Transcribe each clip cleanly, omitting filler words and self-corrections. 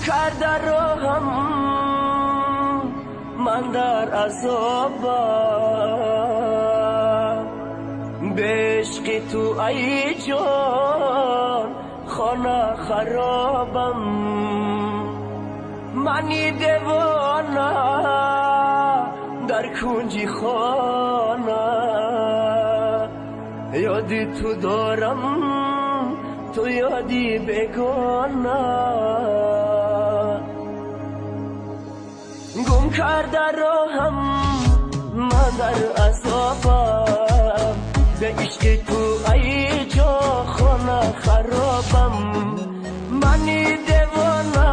карда роҳам ман дар азобам, ба ишқи ту ай ҷон хона харобам. Мани девона дар кунҷи хона, ёди ту дорам ту ёди бегона. Гум карда роҳам ман дар азобам, ба ишқи ту ай ҷон хона харобам. Мани девона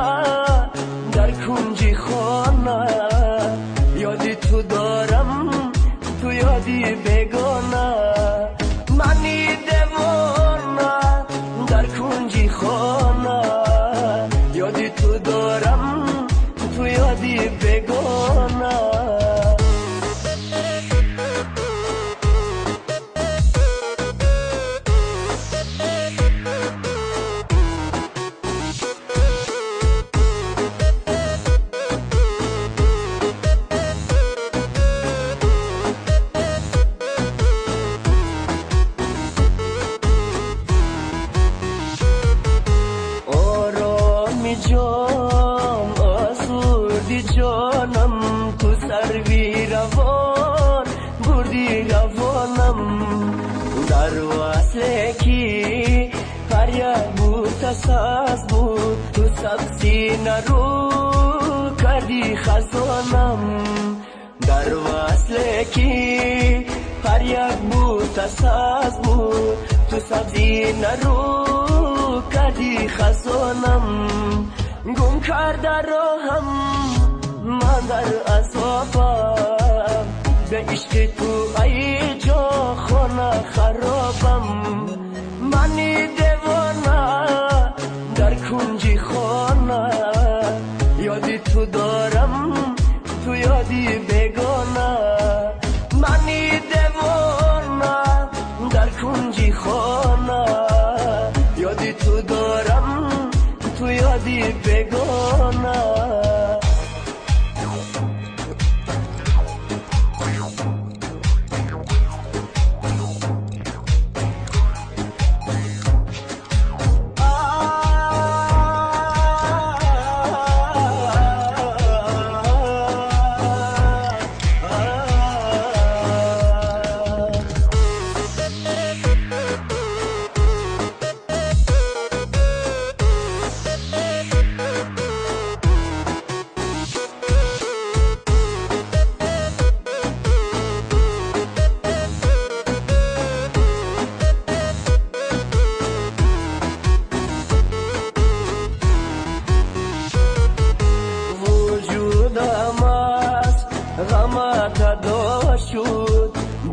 дар кунҷи хона, ёди ту дорам ту ёди бегона. Мани девона дар кунҷи хона, ёди ту дорам ту ёди бегона. Ҷон осурди ҷонам, ту сарви равон бурди равонам. Дар васле ки ҳар як бута саз буд, ту сабзи нару карди хазонам. Дар васле ки ҳар як бута саз буд, ту сабзи нару карди хазонам. Гум карда роҳам ман дар азобам, ба ишқи ту ай ҷон хона харобам. Мани девона дар кунҷи хона, ёди ту дорам ту ёди бегона. Мани девона дар кунҷи хона, ёди ту дорам ту ёди бегона.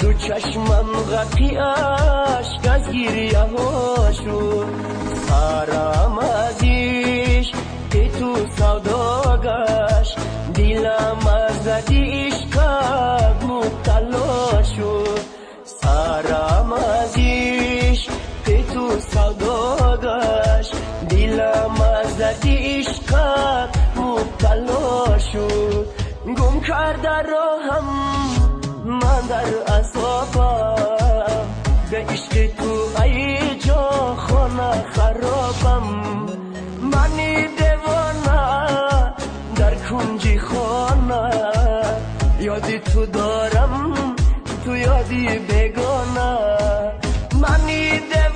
Ду чашмам ғарқи ашк аз гиряҳо шуд, сарам аз ишқи ту савдо гашт, дилам аз дарди ишқат мубтало шуд. Сарам аз ишқи ту савдо гашт, дилам аз дарди ишқат мубтало шуд. Гум карда роҳам ман дар азобам, ба ишқи ту ай ҷон хона харобам. Мани девона дар кунҷи хона, ёди ту дорам ту ёди бегона. Мани девона.